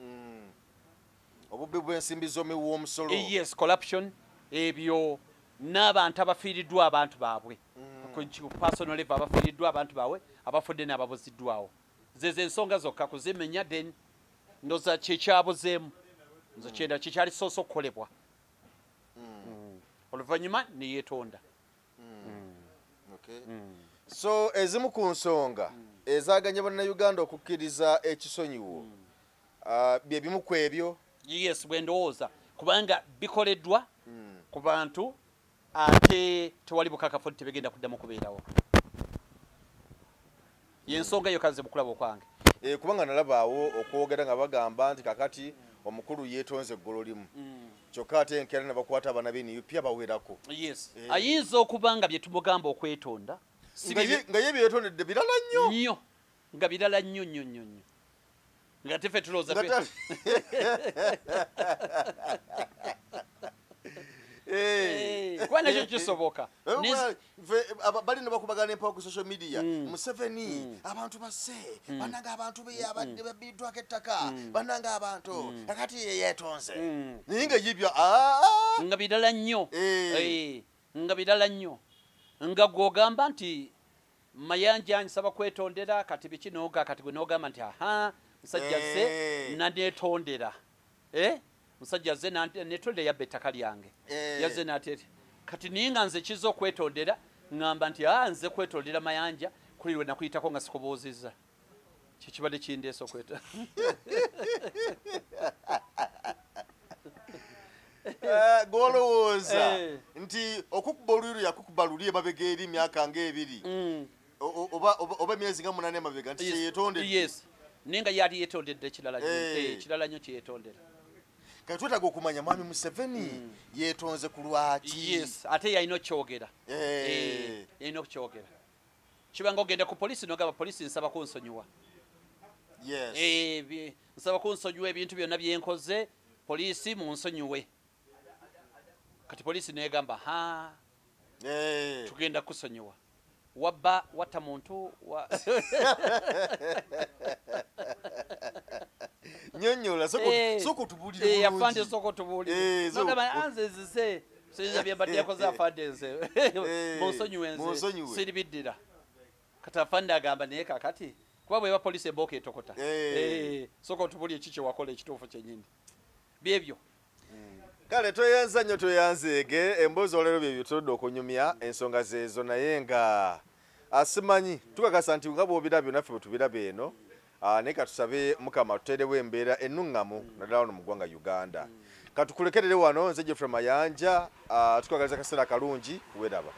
obubbi bw'ensimbi z'omuwi w'omusolo, yes, corruption, ebyo n'abantu abafiiriddwa abantu baabwe ku personal level, abafiiriddwa abantu baabwe, abafudde n'ababuziddwawo. Zezo ensonga zokka kuzimenya, then ndoza kyekyabuzeemu nze kyenda kyekyalisoose okukolebwa, oluvannyuma neyeetonda. So ezimu ku nsonga ezaaganye bannayuganda okukkiriza ekisonyiwo bye bimu ku ebyo? Yes, bwe ndowooza, kubanga bikoleddwa ku bantu ate tewali bukakafu nti tebigenda kuddamu kubeerawo. Yensonga eyo kaze mukulaba okwange. Kubanga nalabaawo okwogera nga bagamba nti kakati omukulu yeetonze eggolo limu, kyokka ate enkeera ne bakwata abaana b'e NUP abawerako. Yes, ayinza okuba nga bye tumugamba okwetonda nga ye byetondedde birala nnyo nnyo, nga birala nnyo nnyo nnyo nnyo, nga tefe tulowooza kuba nakyo kisoboka. Balina bakubagana empawo ku social media, Museveni abantu basse, bannanga abantu be abadde babbiddwako ettaka, bannanga abantu, kakati ye yeetonze naye nga yibyo nga birala nnyo, nga birala nnyo, nga gw'ogamba nti Mayanja nsaba kwetondera kati biki, noga kati gwe n'ogamba nti aha, musajja ze naneetondera, musajja ze neetondera yabba ettaka lyange, yazze n'ateete kati, naye nga nze kizza okwetondera ŋŋamba nti a nze kwetondera Mayanja kuli lwe nakuyitako nga sikubuuzizza, kyekibadde kindeesa okweta. Gwolowooza nti okukuba olwiru yakukuba luli emabega eri emyaka ng'ebiri oba emyezi nga 8 emabega nti kyeyetondedde? Yes, naye nga yali yeetondedde ekirala kirala nnyo kyeyetondera. Kati twetaaga okumanya mwami Museveni yeetonze ku lwaki. Yes, ate yalina okukyogera, yalina okukyogera. Kibanga ogenda ku polisi nogamba polisi nsaba kunsonyiwa, nsaba kunsonyiwa ebintu byonna byenkoze, polisi munsonyiwe. Kati polisi negamba ha, tugenda kusonyiwa, wabba, watta muntu. Nyonyola, sooka otubuulire. Afande, sooka otubuulire. Nogamba nze nzize sinza byembadde yakoze, afande, nze munsonyiwe, nze siribiddira. Kati afande agamba naye kakati kuba bweba poliisi embooka etokota. Eh. Eh, soka otubuli eki kyewakola ekituufu kyennyini byebyo. Kale tweyanza nnyo, tweyanzeege emboozi olwaleero. Byebyo tutodde okunyumya ensonga zeezo, naye nga asimanyi tukakasa nti nga bw'obirabyo naffe bwe tubiraba eno. Naye katusabe Mukama tuteerewo embeera ennuŋŋamu naddala wano mu ggwanga Uganda. Katukulekerere wano. Nze Jeffrey Mayanja, tukwagaliza akaseera kalungi. Weeraba.